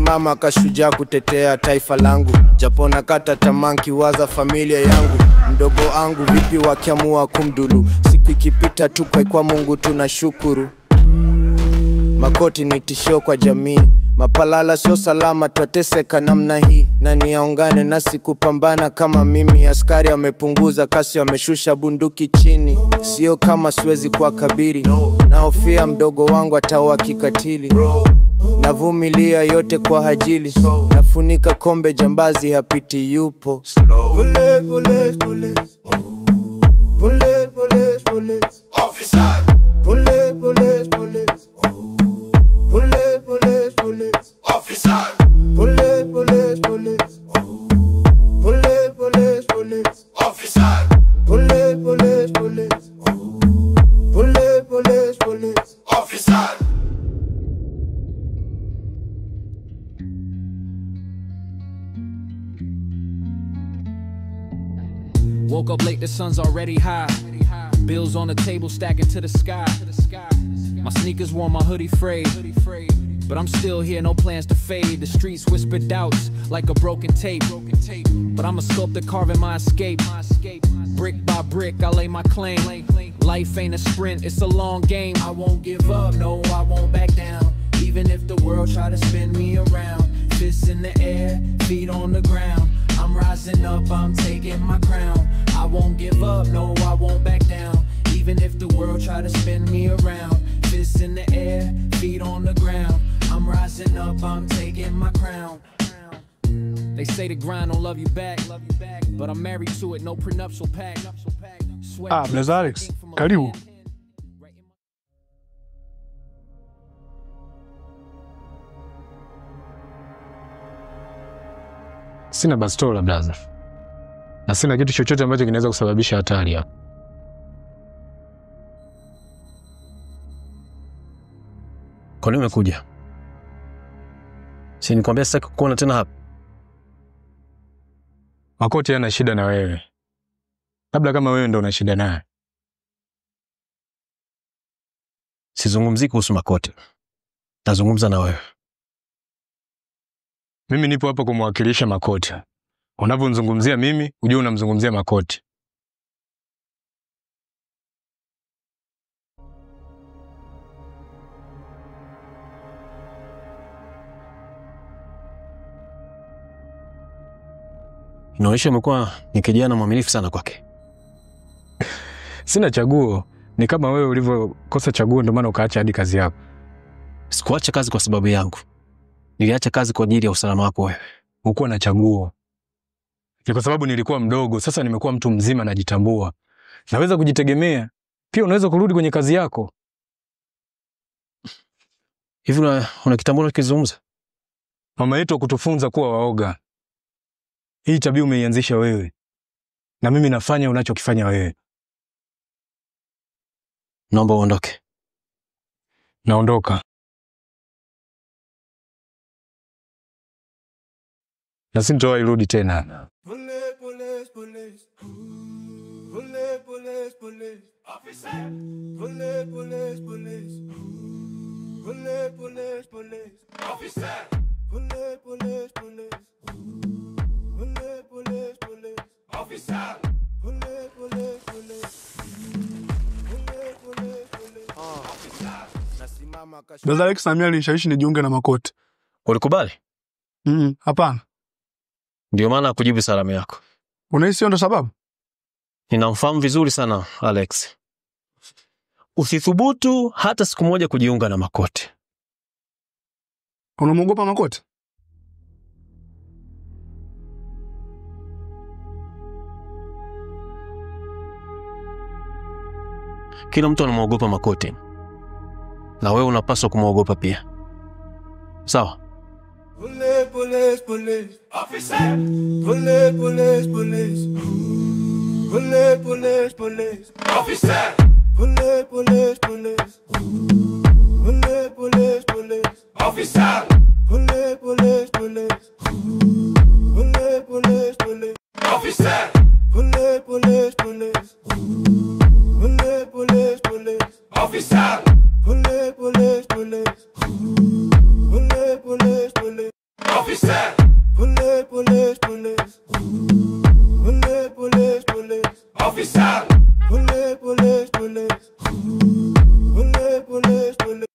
Nasimama kashujaa kutetea taifa langu, japo nakata tamaa nikiwaza familia yangu. Mdogo wangu vipi wakiamua kumdulu, siku ikipita tupe kwa Mungu tunashukuru. Makoti ni tishio kwa jamii, Mapalala sio salama, twateseka namna hii. Nani aungane nasi kupambana kama mimi? Askari wamepunguza kasi, wameshusha bunduki chini. Sio kama siwezi kuwakabili, nahofia mdogo wangu ataua kikatili. Navumilia yote kwa ajili, nafunika kombe, jambazi hapiti yupo. Police, police, police. Police, police, police. Officer. Police, police, police. Police, police, police. Officer. Police, police, police. Police, police, police. Officer. Police, police, police. Police, police, police. Officer. Woke up late, the sun's already high. Bills on the table stacking to the sky. My sneakers worn, my hoodie frayed. But I'm still here, no plans to fade. The streets whisper doubts like a broken tape. But I'm a sculptor carving my escape. Brick by brick, I lay my claim. Life ain't a sprint, it's a long game. I won't give up, no, I won't back down. Even if the world try to spin me around. Fists in the air, feet on the ground. I'm rising up, I'm taking my crown. I won't give up, no, I won't back down. Even if the world try to spin me around. Fists in the air, feet on the ground. I'm rising up, I'm taking my crown. They say the grind don't love you back, but I'm married to it, no prenuptial pact. Ah, Blaza Alex, karibu. Sina bastola blaza, na sina kitu chochote ambacho kinaweza kusababisha hatari hapa. Kwa nini umekuja? Si nikwambia sitaki kukuona tena hapa. Makoti hana shida na wewe, labda kama wewe ndo una shida naye. Sizungumzii kuhusu Makoti, nazungumza na wewe. Mimi nipo hapa kumwakilisha Makoti. Unavyomzungumzia mimi, ujue unamzungumzia Makoti. Inaonyesha umekuwa ni kijana mwaminifu sana kwake. Sina chaguo, ni kama wewe ulivyokosa chaguo ndio maana ukaacha hadi kazi yako. Sikuacha kazi kwa sababu yangu. Niliacha kazi kwa ajili ya usalama wako wewe. Hukuwa na chaguo. Ni kwa sababu nilikuwa mdogo, sasa nimekuwa mtu mzima najitambua. Naweza kujitegemea. Pia unaweza kurudi kwenye kazi yako. Hivi una kitambua unachokizungumza? Mama yetu kutufunza kuwa waoga. Hii tabia umeianzisha wewe. Na mimi nafanya unachokifanya wewe. Naomba uondoke. Naondoka. Na sintowahi rudi tena. Police, police, police. Police, police, police. Officer. Police, police, police. Police, police, police. Officer. Police, police, police. Police, police, police. Officer. Police, police, police. Police, police, police. Officer. Nasimama kashu. Blaza Alex na mimi alinishawishi nijiunge na Makoti. Ulikubali? Hapana. Ndio maana kujibu salamu yako. Unahisi hiyo ndo sababu? Ninamfahamu vizuri sana Alex. Usithubutu hata siku moja kujiunga na Makoti. Unamwogopa Makoti? Kila mtu anamwogopa Makoti, na wewe unapaswa kumwogopa pia. Sawa? Police, police, police. Officer. Police, police, police. Police, police, police. Officer. Police, police, police. Police, police, police. Officer. Police, police, police. Police, police, police. Officer. Police, police, police. Police, police, police. Officer. Police, police, police. Police, police, police. Officer. Police, police, police. Police, police, police.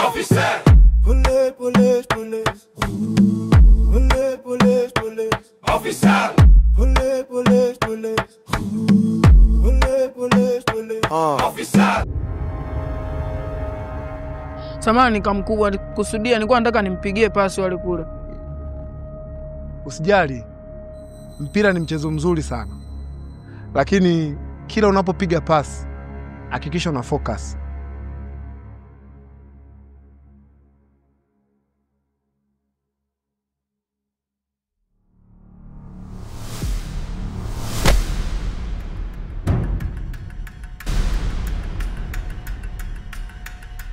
Officer. Police, police, police. Police, police, police. Officer. Police, police, police. Police, police, police. Officer. Samahani kama mkubwa, nikusudia nilikuwa nataka nimpigie pasi wale kule. Usijali. Mpira ni mchezo mzuri sana. Lakini kila unapopiga pasi hakikisha una focus.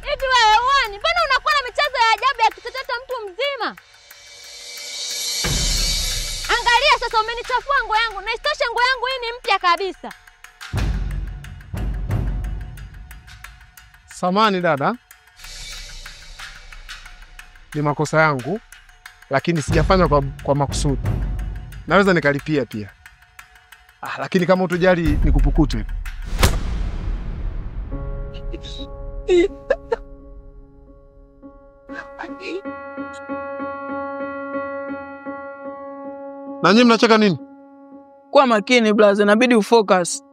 Hivi wewe uani, mbona unakuwa na michezo ya ajabu ya kitoto mtu mzima? Angalia sasa umenichafua nguo yangu, na isitoshe nguo yangu hii ni mpya kabisa. Samani dada, ni makosa yangu, lakini sijafanya kwa makusudi. Naweza nikalipia pia. Lakini kama utojali nikupukute. Na nyinyi mnacheka nini? Kwa makini blaza, inabidi ufocus.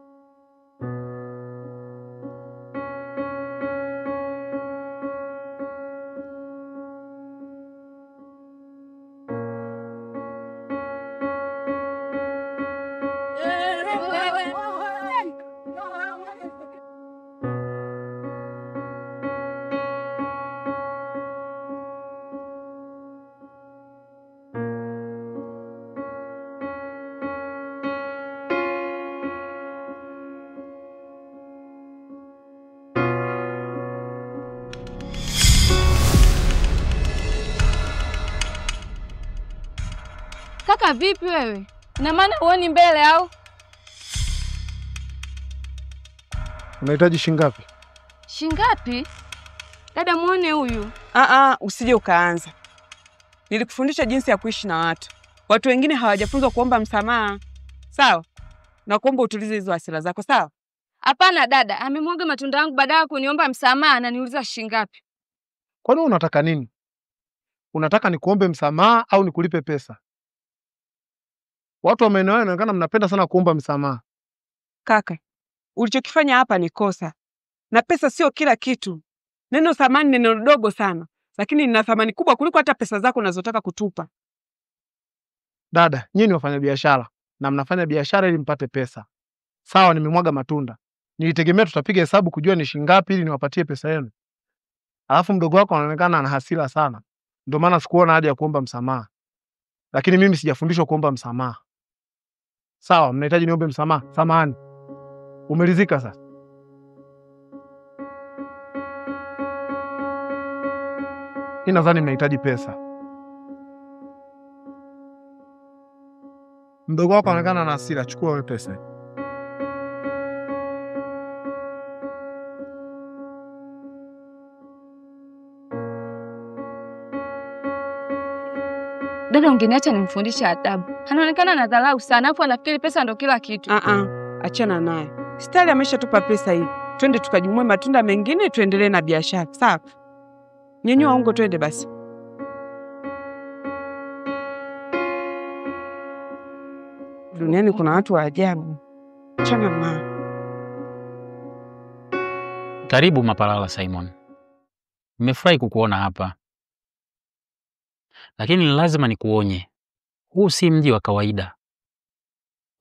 Kaka vipi wewe? Ina maana huoni mbele au? Unahitaji shingapi? Shingapi? Dada muone huyu. Usije ukaanza. Nilikufundisha jinsi ya kuishi na watu. Watu wengine hawajafunzwa kuomba msamaha. Sawa? Na kuomba utulize hizo hasira zako, sawa? Hapana dada, amemwaga matunda yangu baada ya kuniomba msamaha ananiuliza shingapi. Kwani unataka nini? Unataka nikuombe msamaha au nikulipe pesa? Watu wa maeneo hayo inaonekana mnapenda sana kuomba msamaha. Kaka, ulichokifanya hapa ni kosa. Na pesa sio kila kitu. Neno thamani ni neno dogo sana, lakini lina thamani kubwa kuliko hata pesa zako unazotaka kutupa. Dada, nyinyi ni wafanyabiashara na mnafanya biashara ili mpate pesa. Sawa, nimemwaga matunda. Nilitegemea tutapiga hesabu kujua ni shingapi ili niwapatie pesa yenu. Alafu mdogo wako anaonekana ana hasira sana. Ndio maana sikuona haja ya kuomba msamaha. Lakini mimi sijafundishwa kuomba msamaha. Sawa, mnahitaji niombe msamaha. Samahani. Umeridhika sasa? Mimi nadhani mnahitaji pesa. Mdogo wako anaonekana ana hasira, chukua wewe pesa. Dada ungeniacha nimfundishe adabu. Anaonekana anadharau sana, afu anafikiri pesa ndo kila kitu. Achana naye. Stali ameshatupa pesa hii. Twende tukajumue matunda mengine tuendelee na biashara. Sawa? Nyenyua ungo twende basi. Duniani kuna watu wa ajabu. Achana naye. Karibu Mapalala Simon. Nimefurahi kukuona hapa. Lakini lazima nikuonye. Huu si mji wa kawaida.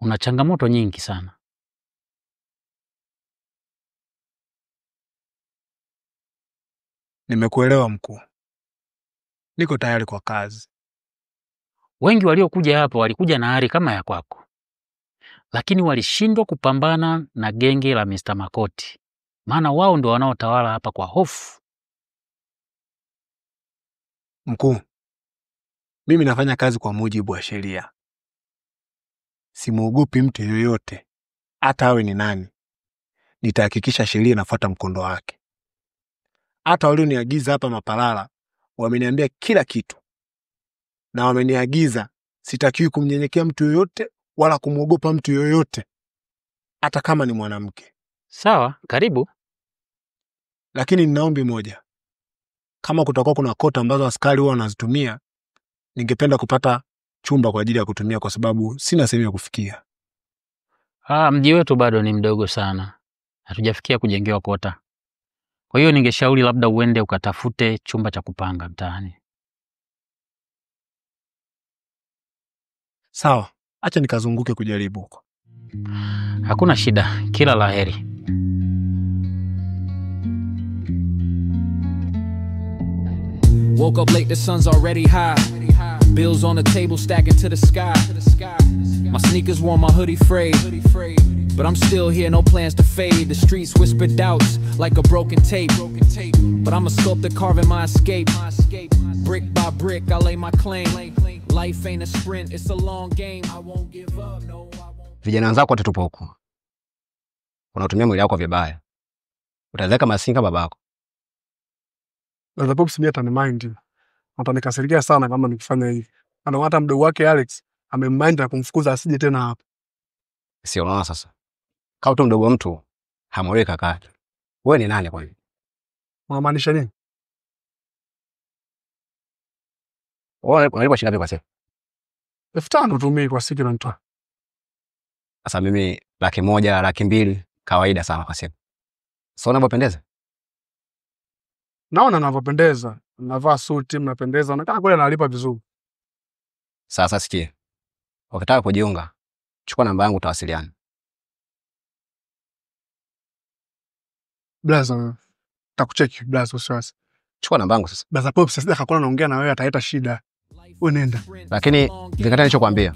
Una changamoto nyingi sana. Nimekuelewa mkuu. Niko tayari kwa kazi. Wengi waliokuja hapa walikuja na ari kama ya kwako. Lakini walishindwa kupambana na genge la Mr. Makoti. Maana wao ndio wanaotawala hapa kwa hofu. Mkuu, mimi nafanya kazi kwa mujibu wa sheria. Simuogopi mtu yoyote, hata awe ni nani. Nitahakikisha sheria inafuata mkondo wake. Hata walioniagiza hapa Mapalala wameniambia kila kitu. Na wameniagiza sitakiwi kumnyenyekea mtu yoyote wala kumuogopa mtu yoyote. hata kama ni mwanamke. Sawa, karibu. Lakini nina ombi moja. Kama kutakuwa kuna kota ambazo askari huwa wanazitumia, ningependa kupata chumba kwa ajili ya kutumia kwa sababu sina sehemu ya kufikia. Mji wetu bado ni mdogo sana, hatujafikia kujengewa kota. Kwa hiyo ningeshauri labda uende ukatafute chumba cha kupanga mtaani. Sawa, acha nikazunguke kujaribu huko. Hakuna shida, kila la heri. Woke up late, the sun's already high. Bills on the table stacking to the sky. My sneakers worn, my hoodie frayed. But I'm still here, no plans to fade. The streets whisper doubts like a broken tape. But I'm a sculptor carving my escape. Brick by brick, I lay my claim. Life ain't a sprint, it's a long game. I won't give up, no. Vijana wenzako wote tupo huku. Unatumia mwili wako vibaya. Utazeeka masinga babako. Brother Pops mimi atanimind. Atanikasirikia sana kama nikifanya hivi. Ana hata mdogo wake Alex amemind na kumfukuza asije tena hapa. Sio unaona sasa. Kama tu mdogo mtu hamwelewi kaka. Wewe ni nani kwani? Unamaanisha nini? Wewe unalipwa shilingi ngapi kwa siku? 5,000 tu mimi kwa siku nanitoa. Sasa mimi 100,000, 200,000 kawaida sana kwa siku. Sio unavyopendeza? Naona ninavyopendeza. Navaa suti, mnapendeza. Nataka kweli analipa vizuri. Sasa sikia. Ukitaka kujiunga, chukua namba yangu tutawasiliana. Blaza, nitakucheki blaza usiwasi. Chukua namba yangu sasa. Blaza Pops sasa akakuwa naongea na wewe ataleta shida. Wewe nenda. Lakini zingatia nilichokuambia.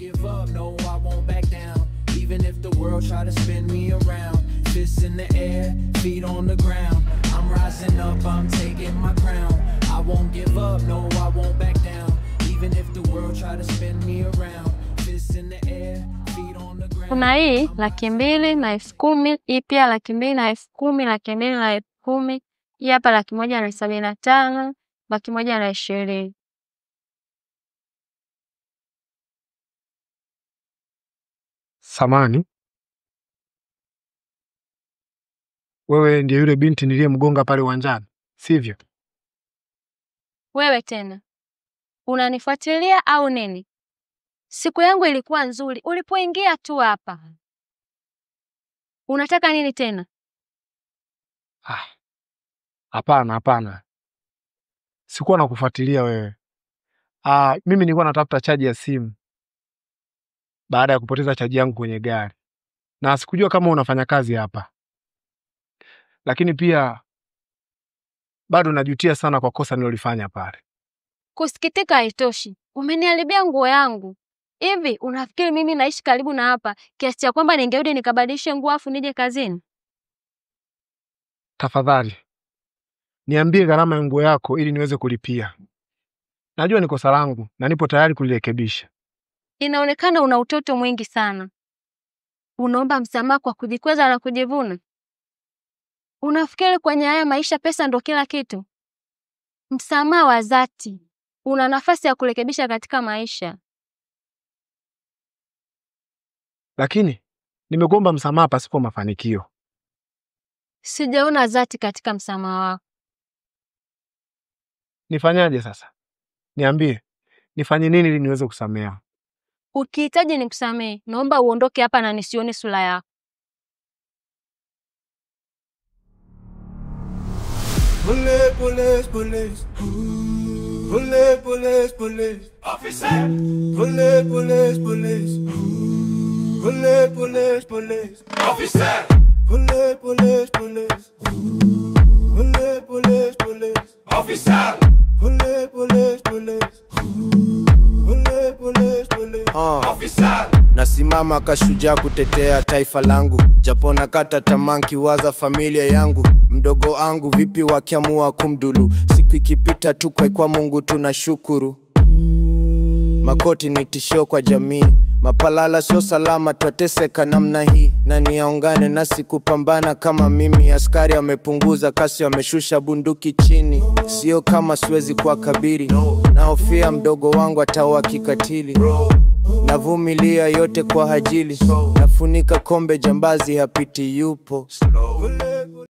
Even if the world try to spin me around, fists in the air, feet on the ground. I'm rising up, I'm taking my crown. I won't give up, no, I won't back down. Even if the world try to spin me around, fists in the air, feet on the ground. Kuna hii 210,000, hii pia 210,000, 210,000, hii hapa 175,000, 120,000. Samani, wewe ndiye yule binti niliyemgonga pale uwanjani, sivyo? Wewe tena unanifuatilia au nini? Siku yangu ilikuwa nzuri ulipoingia tu hapa. Unataka nini tena? Hapana, hapana. Sikuwa nakufuatilia wewe. Mimi nilikuwa natafuta chaji ya simu baada ya kupoteza chaji yangu kwenye gari. Na sikujua kama unafanya kazi hapa. Lakini pia bado najutia sana kwa kosa nilolifanya pale. Kusikitika haitoshi. Umeniharibia nguo yangu. Hivi unafikiri mimi naishi karibu na hapa kiasi cha kwamba ningerudi nikabadilishe nguo afu nije kazini? Tafadhali niambie gharama ya nguo yako ili niweze kulipia. Najua ni kosa langu na nipo tayari kulirekebisha. Inaonekana una utoto mwingi sana. Unaomba msamaha kwa kujikweza na kujivuna. Unafikiri kwenye haya maisha pesa ndo kila kitu? Msamaha wa dhati una nafasi ya kurekebisha katika maisha. Lakini nimekuomba msamaha pasipo mafanikio. Sijaona dhati katika msamaha wako. Nifanyaje sasa? Niambie, nifanye nini ili niweze kusamea? Ukihitaji nikusamehe, naomba uondoke hapa na nisione sura yako. Police, police, police. Police, police, police. Officer. Police, police, police. Police, police, police. Officer. Police, police, police. Police, police, police. Officer. Police, police, police. Police, police, police. Officer. Nasimama kashujaa kutetea taifa langu, japo nakata tamaa nikiwaza familia yangu. Mdogo wangu vipi wakiamua kumdulu? Siku ikipita tu kwa Mungu tunashukuru. Makoti ni tishio kwa jamii, mapalala sio salama, twateseka namna hii. Nani aungane nasi kupambana kama mimi? Askari amepunguza kasi, ameshusha bunduki chini. Sio kama siwezi kuwakabili, nahofia mdogo wangu ataua kikatili. Navumilia yote kwa ajili, nafunika kombe, jambazi hapiti yupo.